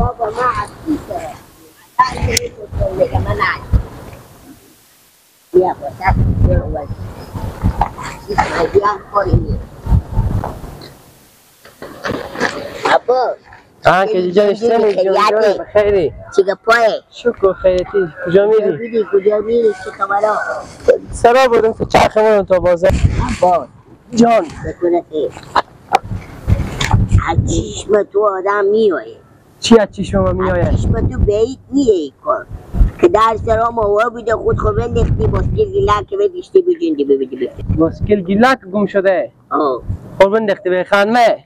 بابا ما عطیسه بیا آه که جان اشتنی بخیری چی گپای شکر خیریتی. کجا میری؟ کجا میری؟ چه خبره؟ سرا بودم تو چرخ بودم تا بازار. عباس جان بکنه خیر. از چشم تو آدم میآید. چی از چشم ما میآید؟ از چشم تو بعید نیه کار که در سرا ما بوده خود خو بندختی باسکل گیلک که بدیشتی بجندی ببیدی باسکل گیلک گم شده. آه خود بندختی به خانمه.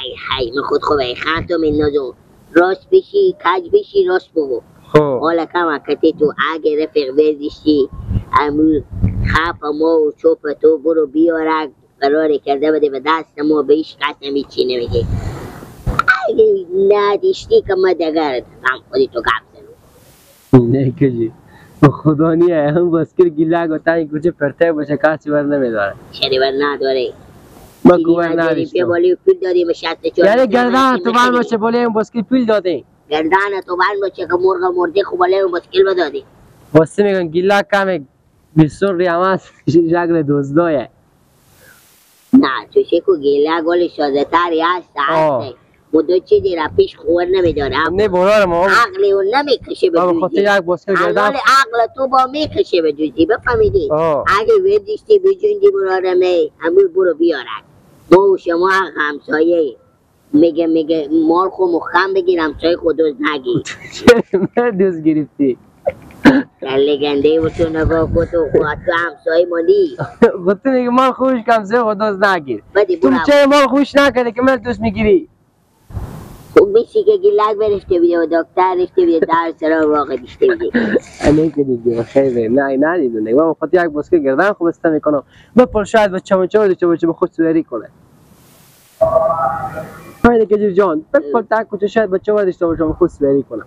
ای های من خود خو به خان تو میندازم راست بشی کج بشی راست بگو. خب حالا کم کتی تو اگه رفیق بردیشتی امروز خف ما و چوب تو برو بیارک قرار کرده بده به دست ما به هیچ کس نمیچی نمیگه. اگه ندیشتی که ما دگر هم خودی تو گپ زنم. نه کجی خدا نیه هم باسکل گیلک و تنگ کوچه پرته باشه کسی بر نمیداره. چرا بر نداره؟ ما کوبر نداشتم. بالای پول دادیم 64 یعنی گردن تو بر باشه بالای باسکل پول دادیم. گردن تو بر باشه که مرغ مرده خو بالای باسکل بدادیم. واسه میگن گیلک کم بسور ریاماس شکل دزدایه. نه تو شکو گیلک گل ساده تری هست هست. مدو چیزی را پیش خور نمیداره. نه برار ما عقل اون نمیکشه به دوزی. خاطر یک باسکل گردن عقل تو با میکشه به دوزی بفهمیدی. اگه وردیشتی بجوندی برارمه امروز برو بیارک. ما و شما همسایه میگه میگه مال خو مخم بگیر همسایه خود دوز نگیر. چرا من دوز گرفتی؟ کله گنده و تو نگاه کن تو خود تو همسایه ماندی. خود تو میگه مال خوش همسایه خود دوز نگیر. تو چرا مال خوش نکرده که من دوز میگیری؟ خوب میشی که گیلک برشته بیده و دکتر رشته بیده در سرا واقع دیشته بیده. نه که دیدی خیلی نه ندیدم. من خود یک باسکل گردن خوب است میکنم. بپر شاید با چمچه و چمچه به خود سواری کنه. فایده که جان بپر تا کوچه شاید با چمچه داشته باشم خود سواری کنه.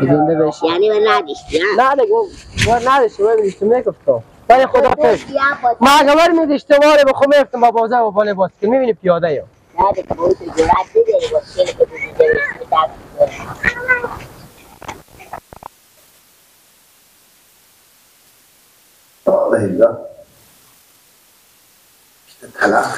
زنده باشی. یعنی من نداشتی نه دیگه من نداشتم من میداشتم نگفتم. ولی خدا حافظ. ما اگر میداشتم واره به خود میرفتم با بازار و بالای باسکل میبینی پیاده یا. نه دیگه با تو جرأت نداری باسکل که بودی الله işte talak.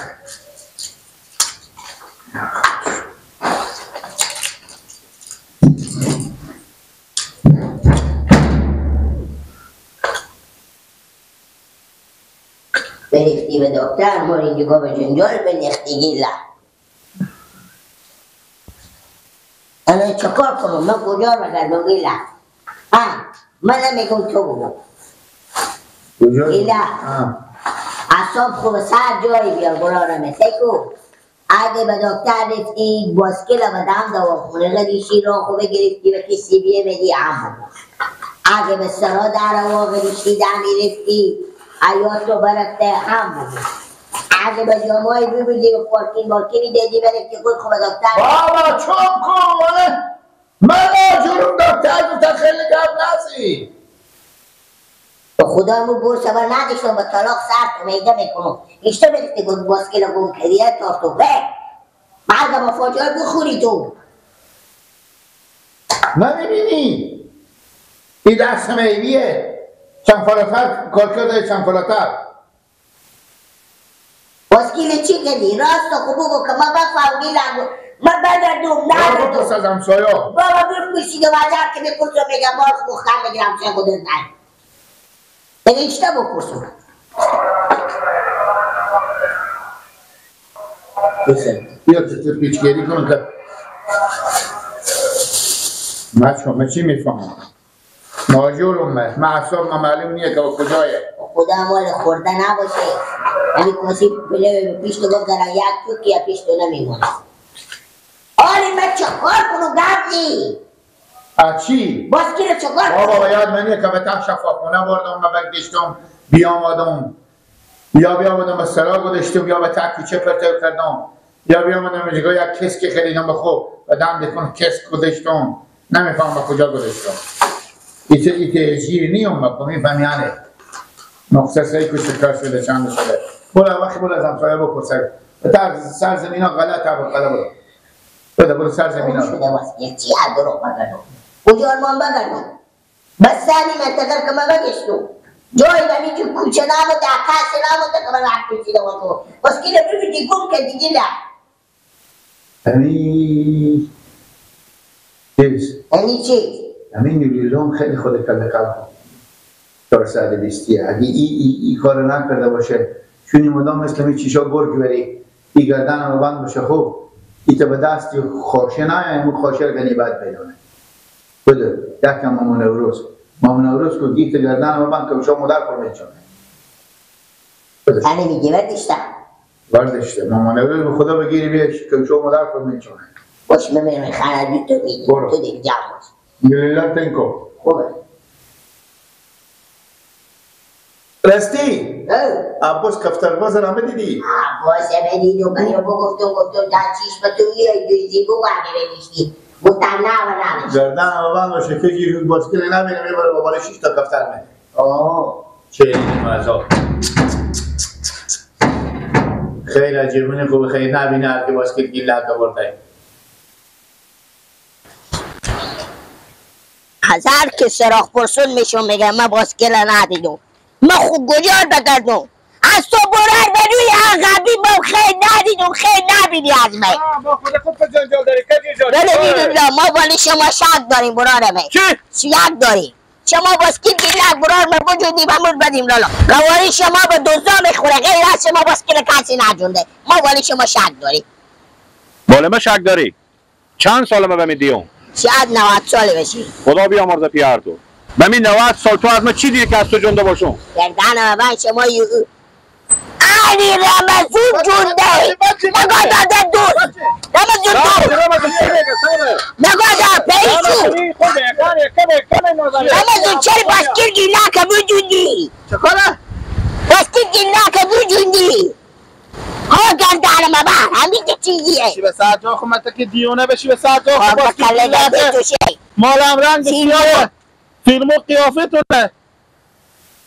بریختی به دکتر ما اینجا به جنجال بنیختی گیله. انا چکار کنم؟ من کجا بگردم گیله؟ ها من نمیگم تو بگو. گیله اعصاب خوب سر جایی بیار برارمه سیکو. اگه به دکتر رفتی باسکل به دم دواخونه قدیشی را خوبه گرفتی به کسی بیه بدی هم بگو. اگه به سرا در واقع دیشتی دمی رفتی حیات رو برفته هم بگو. اگه به جامعه ببینی و پارکین بارکینی دیدی برفتی خود خوب دکتر. بابا چوب کن من آجورم دکتر گفتن خیلی گرم نزی. به خدا مو برس بر نداشتم با طلاق سر تو میده میکنم. ایشتا برفتی گفت باسکل گم کردی تا تو به مرگ با فاجعه بخوری تو. نمیبینی این دست میویه چند فلاتر کار کرده چند فلاتر. باسکل چی کردی؟ راست خوب بگو که من بفهم گیلم من بگردم ندردم. بپرس از همسایه. بابا بپرسی که وزر که بپرسم میگم مال خوب خم بگیرم چه خودت نه. دیگه ایشتا بپرسم. بیا تو پیچگیری کن که من چی میفهمم؟ ماجورم من اعصاب من معلوم نیه که کجایه. خدا مال خورده نباشه. یعنی کسی پله پیش تو گفت در یک تو که پیش تو نمیمونه. آره من چکار کنم گردی؟ از چی؟ باسکل چکار کنم؟ بابا یاد منیه که به تک شفاخونه بردم من بگدشتم بیامدم یا بیامدم به سرا گذاشتم یا به تک کوچه پرتو کردم یا بیامدم به یک کسک خریدم به خوب و دم دکن کسک گذاشتم نمیفهم به کجا گذاشتم. ایته جیر نیم بکن میفهمی یعنی نقطه سعی کوچکتر شده چند شده. برو وقتی برو از همسایه بپرس. به سر زمین ها غلط هم غلط برو. بده برو سر زمین شده واسه چی دروغ بگردم کجا آرمان بگردم بس سالی منتظر که ما بگشتم جای بمی که کوچه نبوده کسی نبوده که من وقت پیچیده باشم باسکیل ببینی گم که دیگه نه همین چیز همین چیز همین نیلیلوم خیلی خود کله کل 420 اگه ای کار نکرده باشه چون این مدام مثل می چیشا گرگ بری ای گردن رو بند باشه خوب ای تا به دستی خاشه نه امون خاشه رو گنی بد بدونه بده یکم مامون نوروز مامون نوروز که گیت گردن رو بند که بشه مادر خور میچونه یعنی میگه بردشته بردشته مامون نوروز به خدا بگیری بیش که بشه مادر خور میچونه باش میمیرم خانه تو میگی تو دیگه جمع باش لیلا تنکو خوبه راستی عباس کفترباز را همه دیدی؟ عباس همه دیدم من گفتم گفتم در چشم تو میای دوزی بگو اگه بنیشتی گفتم نه و نه گردن همه بند باشه که یه روز باسکل نبینه میبره با بالای 6 تا کفتر میده آه چه این مزا خیلی عجیبونه خوبه خیلی نبینه هر که باسکل گیر لکه برده از هر که سراغ پرسون میشم میگم من باسکل ندیدم من خوب گجار بگردم از تو برر به روی عقبی ما خیلی ندیدم خیلی نبینی از من با خود خوب جنجال داری که جنجال بله ما بالی شما شک داریم برار من چی؟ شک داریم شما باسکل گیلک برار من بجودیم همون بدیم لالا گواری شما به دوزا میخوره غیر از شما باسکل کسی نجونده ما بالی شما شک داریم بالا ما شک داری؟ چند سال ما به دیوم؟ شاید 90 ساله بشی خدا بیامرزه پیار تو به می 90 سال تو از ما چی دیدی که از تو جنده باشم؟ گردن من شما علی رمضون جونده نگاه داده دور رمضون دور نگاه دار پیشو رمضون چرا باسکل گیلاک بجوندی؟ چکاره؟ باسکل گیلاک بجوندی ها گردن من همین چیزیه بشی به سر جا خود من که دیونه بشی به سر جا خود باسکل گیلاک مالم رنگ سیاه فیلمو قیافه تونه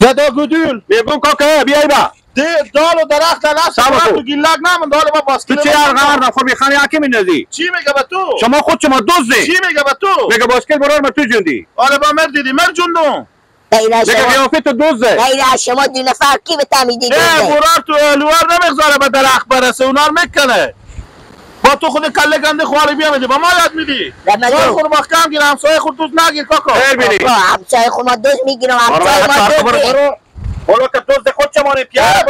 گدا گدول میگم کاکا بیای با دال و درخت دلست تو گیلک نه من دال با باسکل تو چه هر غر خب میخوانی یکی میندازی چی میگه به تو شما خود شما دزدی چی میگه به تو میگه باسکل برار ما تو جوندی آره با مر دیدی مر جوندم غیر میگه قیافه تو دزده غیر شما دو نفر کی به تمیدی نه برار تو الوار نمیگذاره به درخت برسه اونا رو میکنه با تو خود کله گنده خواری بیا میدی با ما یاد میدی رمضان خود محکم گیر همسایه خود دوست نگیر کاکا خیر بینی همسایه خود ما دوست میگیرم همسایه ما دوست برو که دوست خود چمانه پیار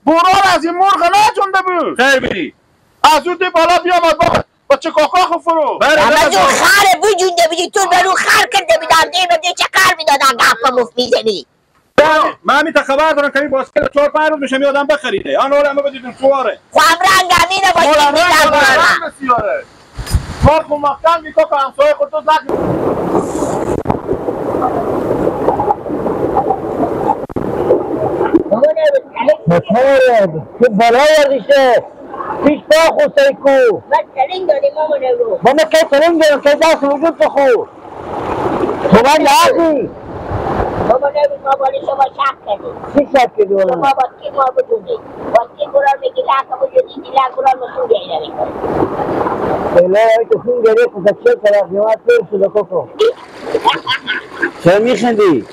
برار از این مرغ نجونده بود خیر بینی از اون دی بالا بیامد با بچه کاکا خو فرو رمضان خر بجونده بودی تو برو خر کرده بودم دی به چه کار میدادن گپ مفت میزنی من همی تا خبر دارم که این باسکل 4-5 روز میشه میادم بخریده آن اول همه بدیدون سواره خو هم رنگ همینه باشه رنگ بسیاره کار خو محکم بی کاکا همسایه خود تو نگیر تو بلا وردیشه پیش پا خو سیکو من تلنگ دادیم مامان رو با من که تلنگ دادم که دست وجود بخور تو من لحظی مامان رو ما بالی شما شک کردیم چی شک کردی؟ شما باسکل ما بجوندی باسکل برار میگی لحظه بجوندی لحظه برار مخون گریه میکنی الهی تو خون گریه کن که چه طرف میومد پیر شده ککو چرا میخندی؟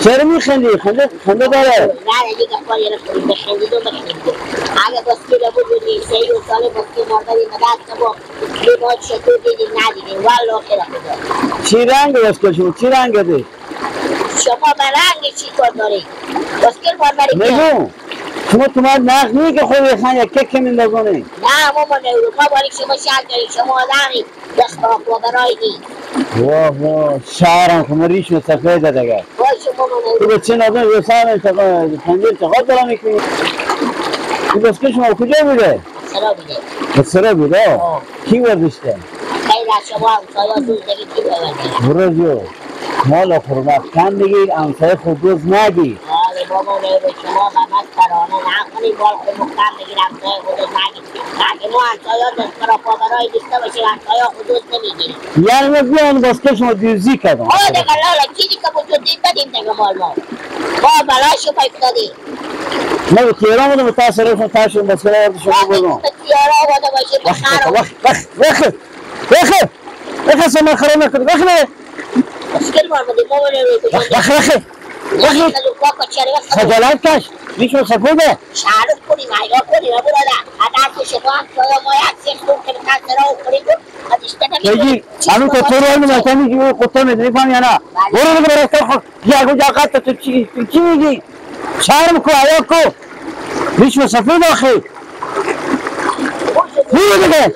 چرا میخندی؟ خنده داره نه دیگه کار گرفتیم بخندید و بخندید اگه باسکل بجوندی سی و سال باسکل ما بدیم دست با ما چطور دیدیم ندیدیم والله خیلی خوبه چی رنگ باسکل شما؟ چی رنگ ده؟ شما به رنگ چی کار داری؟ باسکل باربری نگو شما تو من نقل نیه که خود بخن یک کک میندازونی نه مامان اروپا بالی شما شک داری شما آدمی دست با برای نی واه واه شعرم خب من ریش سفید دیگه باشه مامان تو به چه نظر یه سر پنجر چقدر دارم میکنی؟ این باسکل شما کجا بوده؟ سرا بوده به سرا بوده؟ کی وردشته؟ خیلی از شما همسایه دوز دیگه کی ببرده؟ برو جو مال خورمت کم بگیر همسایه خود دوز نگیر آره بابا به شما محمد ترانه نکنید بال خود محکم بگیر همسایه خود دوز نگیر اگه ما همسایه دست را پا برای داشته باشیم همسایه خود دوز نمیگیریم یعنی ما بیان باسکل شما دوزی کردم آه دیگه لالا چیزی که وجود دید بدیم دیگه مال ما با بلاشو پای دادی. ما تیرا بودم تا سر تاشو بس کلا شما بودم. تیرا بوده باشه بخارو. وخ وخ وخ وخ وخ سما خراب نکن وخ نه. مشکل ما بودی ما وخ وخ وخ خجالت کش میشو سکوده. شعرف کنی مایگا کنی ما برادا. ادا تو شما تو ما یک سه خوب که تا سرا کنی بگی همون که تو رو هم میگی قطعه میدونی فهم یا نه برو بگو برای خود یا گو جاقت تو چی چی میگی شرم کو حیا کو میشو سفید آخی برو دیگه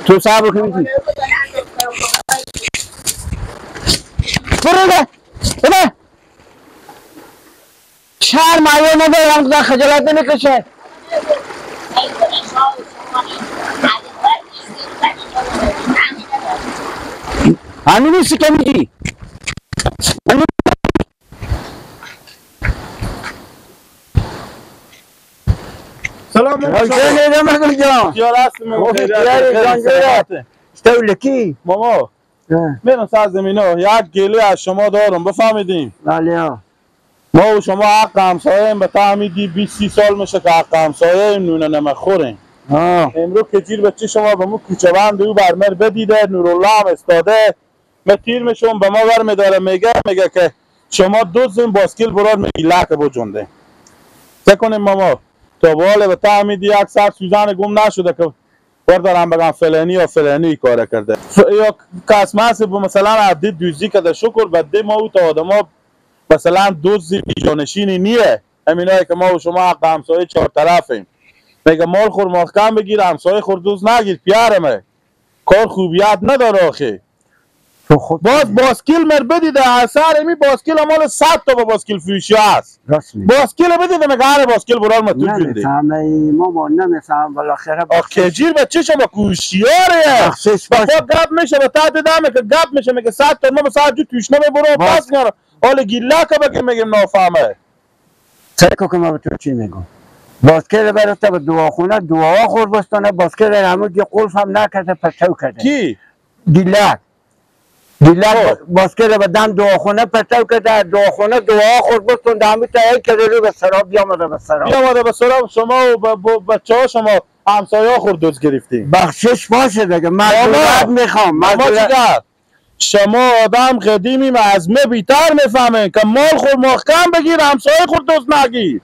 تو صاحب که میگی برو دیگه برو شرم حیا ندارم خجالت نمیکشه. همین نیستی که میگی. سلام علیکم. ماما میرم سر زمینه یک گله از شما دارم بفهمیدیم. بله ما و شما حق همسایه به تعمیدی 20 سال میشه که حق همسایه نونه نمخوریم. امروز که جیر بچه شما به مو کوچه بند او برمر بدیده نورالله هم استاده من تیر میشم به ما ور میداره میگه که شما دوزین باسکیل برار میگی لک بجنده چه کنیم ماما تا باله به تعمیدی یک سر سوزن گم نشده که بردارم بگم فلانی یا فلانی کار کرده یا کس مثلا عدی دوزی کرده شکر بده ما او تا آدم مثلا دوزی بیجانشینی نیه همینایی که ما و شما حق همسایه چهار طرفیم میگه مال خور محکم بگیر همسایه خور دوز نگیر پیارمه کار خوبیت نداره آخه. باز باسکیل مر بدیده اثر می باسکیل مال 100 تا با باسکیل فروشی هست باسکیل بدیده میگه هر باسکیل برار ما تو جونده نمیفهمه ماما نمیفهم بالاخره آخه جیر بچه شما کوشیاره با گپ میشه به تحت دمه که گپ میشه میگه 100 تا ما به 100 جو توش نمیبرم پس میاره حالا گیله که بگیم میگیم نافهمه. سعی که ما به تو چی میگم باسکیل برفته به دعاخونه دعا خور بستانه باسکیل همون یه قلف هم نکرده پرتو کرده کی؟ گیلک گیلک باسکیل به دم دعاخونه پرتو کرده دعاخونه دعا خور بستانه همون تا یک کرده رو به سراب بیامده به سراب بیامده به سراب شما و بچه ها شما همسایه ها خور دوز گرفتیم. بخشش باشه دیگه معذرت میخوام. معذرت شما آدم قدیمیم از مه بیتر میفهمین که مال خور محکم بگیر همسایه خور دوز نگیر.